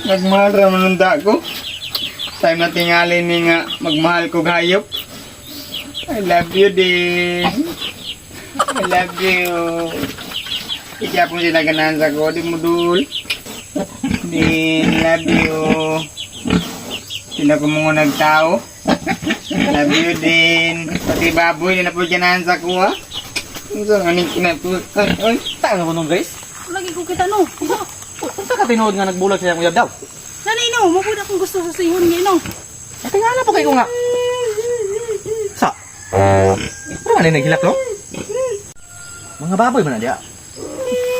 Nagmahal ra man unta ko. Time na tingali ni nga magmahal ko hayop. I love you din. I love you. Ikya po sila ganahan sa ko. Di mo dul. Din, love you. Sila ko mga nagtao. Love you din. Pati baboy, di na po ganahan sa ko ha. Ang saan aning kinaputan? Ay, Tayo mo nung guys. Lagi ko kita no. Unsa ka tinuod nga nagbulag sa iyang uyab daw? Nanay no, mo pud akong gusto sa sihon nga no. Ay tingala po kay ko nga. Sa. Pero ano naghilak no? Mga baboy man na diya.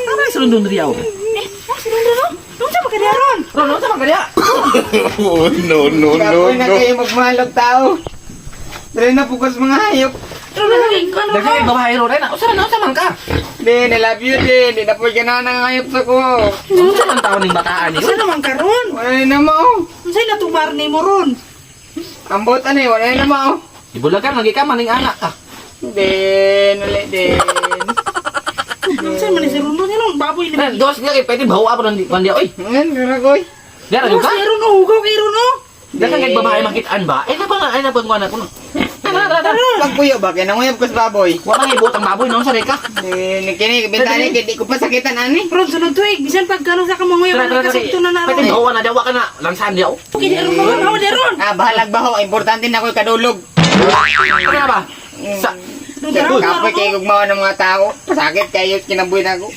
Tama sa rundon diya oh. Eh, oh si Rondo no? Unsa ba ka ron? Ron, unsa man ka diya? Oh, no, no, no, Kapoy na no. kayo magmahal og tao. Dali na pukas mga hayop. Ron lagi ko ano Daghan kay babae ron ay na. Unsa man unsa man ka? Din, I love you din. Di na po ganahan ang hayop sa ko. Unsa man taon ning bataan niyo? Unsa naman karon? Wala na mao. Unsa natumar nimo ron? Ambot ani, wala na mao. Ibulagan lagi ka maning anak ka. Din, uli din. Unsa man ni si Rondo niya no? Baboy Na lima. dos nga kay pwede bawa pa ron di diya oy. Ngan, karakoy. Diya ra Oh, jud ka. si Ron hugaw kay Ron oh. Daghan kay babae makitaan ba? Ay na pa nga ay na pa ko na kuno. Tara tara tara. Pagpuyo ba kay nanguyab ko sa baboy. Wa man ibot ang baboy noon sa ka. Din, kini bintani kay di ko pasakitan ani. Ron sunod tuig bisan pag gano sa kamanguya Tara man tara tara. kasugto na na Pwede ron. bawa na diya wa ka na langsan diya. oh. Okay di ron no, hawa di ron. Ah, bahalag baho, importante na ako'y kadulog. Tara ba? Sa Ron, tara, Kapoy ron, kay gugmawa ng mga tao. Pasakit kayo kinabuhi na ako.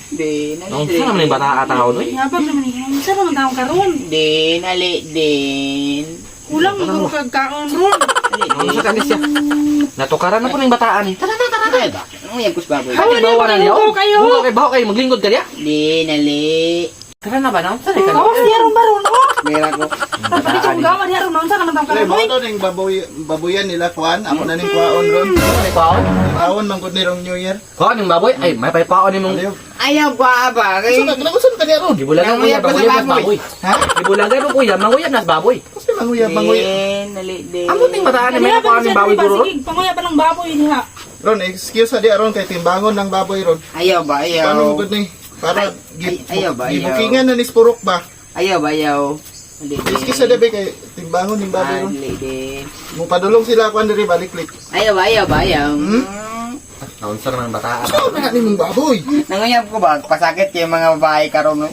Din, ali Nung saan naman yung bata ka tao noy? Nga ba naman ni? Unsa naman taong karon? Din, ali, din. Kulang mo kag kaon ron. Nung sa kanis siya. Natukaran na po ng bataan eh. Tara tara tara. Ay ba? Nanguyab ko sa baboy. Hawa Pwede niya, bawa na diya. hugaw kayo. Hugaw kay bawa kayo maglingkod ka diya. Din, ali. Tara na ba na? Saan ka? Awas di ron ba ron oh. Mira ko. Ron pati kung gawa di ron unsa naman taong Pre, karon mo oy. to ning baboy, baboyan nila kuan. Ako na ning kuwaon ron. May kwaon? Kuwaon man gud ni rong New Year. Kwaon yung baboy? Ay, may pay kwaon ni mong... Ayaw. Ayaw ba ba? Kay Saan ka saan ka niya ron? Gibulagan kuya, Nanguyab ko sa manguyab nas baboy. baboy. Ha? Gibulagan mo kuya, manguyab nas baboy. Kasi manguya, manguya. Din, ali, din. Ang buting bataan ni may Kaniya ba kwaon siya ng baboy ba guro. sige panguya pa ng baboy diha. Ron, excuse sa di ron kay timbangon ng baboy ron. Ayaw ba? Ayaw. Paano mo gud ni? Para Ay, ay, ayaw ba, ayaw. gibukingan na ni Spurok ba? Ayaw ba? Ayaw. Ali, din. Excuse sa di kay timbangon ng baboy ron. Ali, din. Mupadulong sila kuan diri balik click. Ayaw ba? Ayaw ba? Ayaw. Hmm? Naunsa naman ang bataan. Saan na ni mong baboy? Nanguyab ko ba? Pasakit kayo mga babae karon no?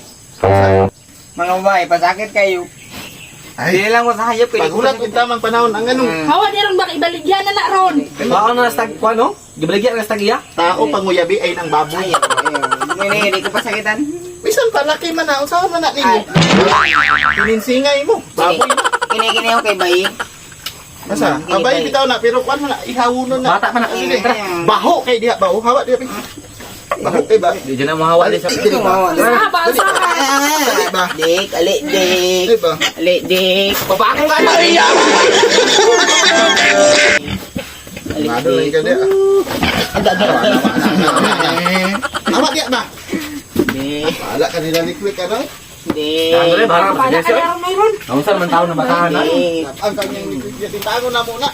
Mga babae, pasakit kayo. Ay, Dili lang ko sa hayop. eh. pagulat og tamang panahon ang anong Hawa di ron baka ibaligyan na na ron. Kwaon na nastag kwa no? Gibulagyan na nastag iya. tao panguyabi ay ng baboy. Ayaw, ayaw. Hindi, hindi ko pasakitan. Bisan palaki man na, unsa man na nimo? Pininsingay mo, baboy na. Kini, kini, okay ba eh? Asa? Kini, Abay bay. bitaw na pero kuan man na ihawunon na. Bata pa na. Dili. Tara. Baho kay diha baho hawa diha. Baho kay ba? Di dyan na mahawa di sa... Dili ba? Sa ba sa Dali ba? Dik, ali, dik. Dili ba? Ali, dik. Papaako ka na! Ali, Mado lang dik. ka diha. Hawa diha ba? Dik, Wala ka nila liklik ano? dik. Ano rin, parang Pala presidensya. ka ron ron. Naunsa naman taon ng bataan na. Dik. Ang kanyang liklik diha tintangon na muna.